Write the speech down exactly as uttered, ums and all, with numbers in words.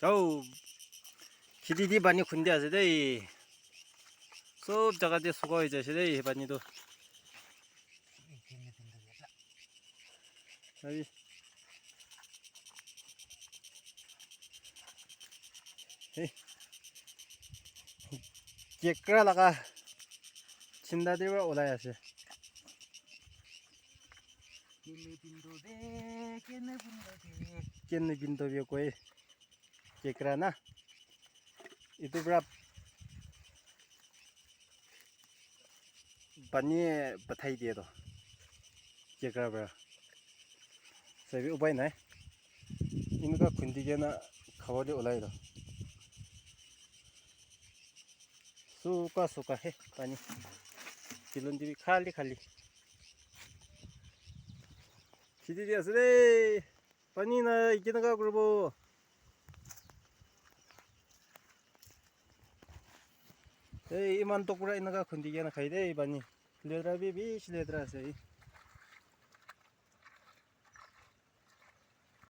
Chao. Kheti te pani khundi ase dei. Sob jaga te suka hoi jaise dei, pani tu. Sabi. Hey. Kekra laga chinda te para olai ase. Kene pindo be, kene pindo be. Kene pindo be koi. Kekra na. Itu para pani pathai diye to. Kekra para. Sabi upai nai. Inuka khundi kena khawole ulai to. Suka suka he pani. Kilon dibi khali khali. Khiti di ase de. Pani nai, kenika kuribo? Ei, iman tok pura enaka khundi kena khai de pani. Letra bi bishi letra ase.